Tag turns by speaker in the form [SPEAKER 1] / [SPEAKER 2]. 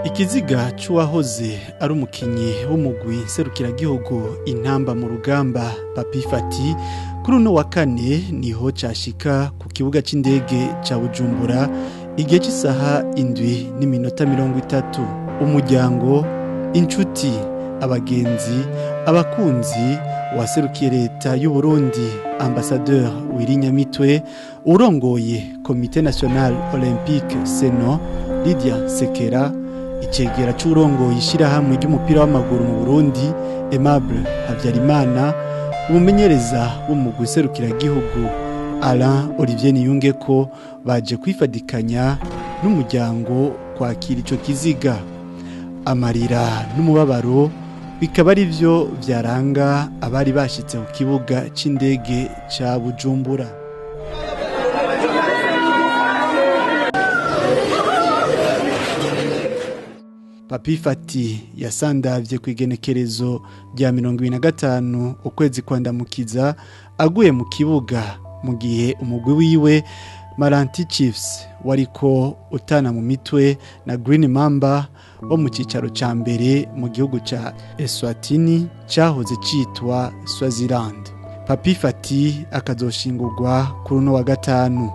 [SPEAKER 1] Ikiziga c'uwahoze ari umukinyi w'umugwi nserukiragihugu intamba mu rugamba Papi Fati kuri uno wa kane niho cashika ku kibuga c'indege ca Bujumbura igihe c'isaha 7:30. Umuryango, inshuti, abagenzi, abakunzi, waserukiye leta y'u Burundi Ambassadeur Willy Nyamitwe, urongoye Comité National Olympique Seno Lydia Sekera, icegera c'urongoye ishirahamwe ry'umupira w'amaguru mu Burundi Aimable Habyarimana, umumenyereza w'umugwi serukiragihugu Alain Olivier Niyungeko baje kwifadikanya n'umuryango kwakira ico kiziga. Amarira n'umubabaro bikaba ari byo vyaranga abari bashitse ku kibuga c'indege ca Bujumbura. Papi Fati yasandavye ku igenekerezo rya 25 ukwezi kwa Ndamukiza aguye mu kibuga mu gihe umugwi wiwe Maranti Chiefs wariko utana mu mitwe na Green Mamba wo mu cicaro ca mbere mu gihugu ca Eswatini cahoze citwa Swaziland. Papi Fati akazoshingurwa kuri uno wa gatanu.